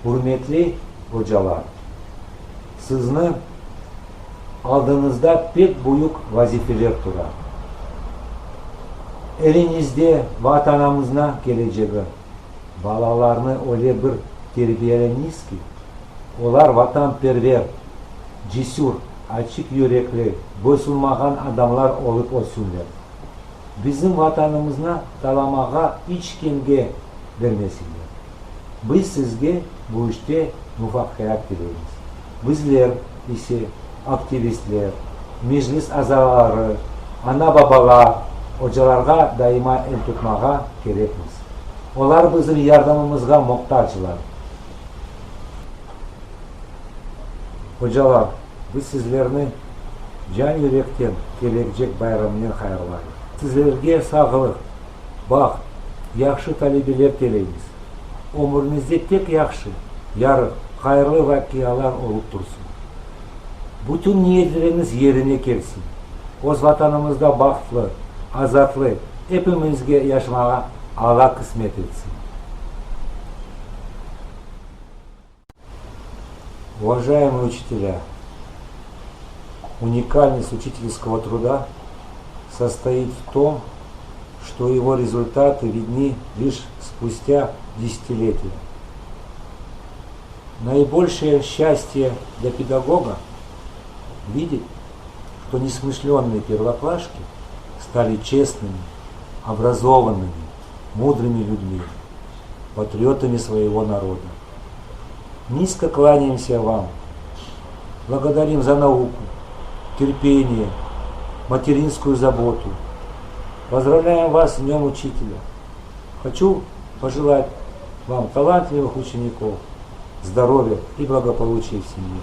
Ürmetli ocalar, sizni aldıñızda pek büyük vazifeler tura. Eliñizde Vatanımıznıñ kelecegi. Balalarnı öyle bir terbiyeleñiz ki, olar vatanperver, cesür, açıq yürekli, boysunmağan adamlar olıp össünler. Bizim Vatanımıznı talamağa iç kimge bermesinler. Biz sizge bu işte muvafaqiyat tileymiz. Bizler ise, aktivistler, meclis azaları, ana-babalar, ocalarğa daima el tutmağa kerekmiz. Olar bizim yardımımızğa muhtaclar. Ocalar, biz sizlerni can-yürekten kelecek bayramnen hayırlayıq. Sizlerge sağlıq, baht, yahşı talebeler tileymiz. Ömrüñizde tek yahşı, yarıq, hayırlı vaqialar olıp tursın. Bütün niyetleriñiz yerine kelsin. Öz Vatanımızda bahtlı, azatlı epimizge yaşamağa Alla qısmet etsin. Уважаемые учителя, уникальность учительского труда состоит в том, что его результаты видны лишь спустя десятилетия. Наибольшее счастье для педагога видеть, что несмышленные первоклашки стали честными, образованными, мудрыми людьми, патриотами своего народа. Низко кланяемся вам, благодарим за науку, терпение, материнскую заботу. Поздравляем вас с Днем Учителя. Хочу пожелать вам талантливых учеников, здоровья и благополучия в семье.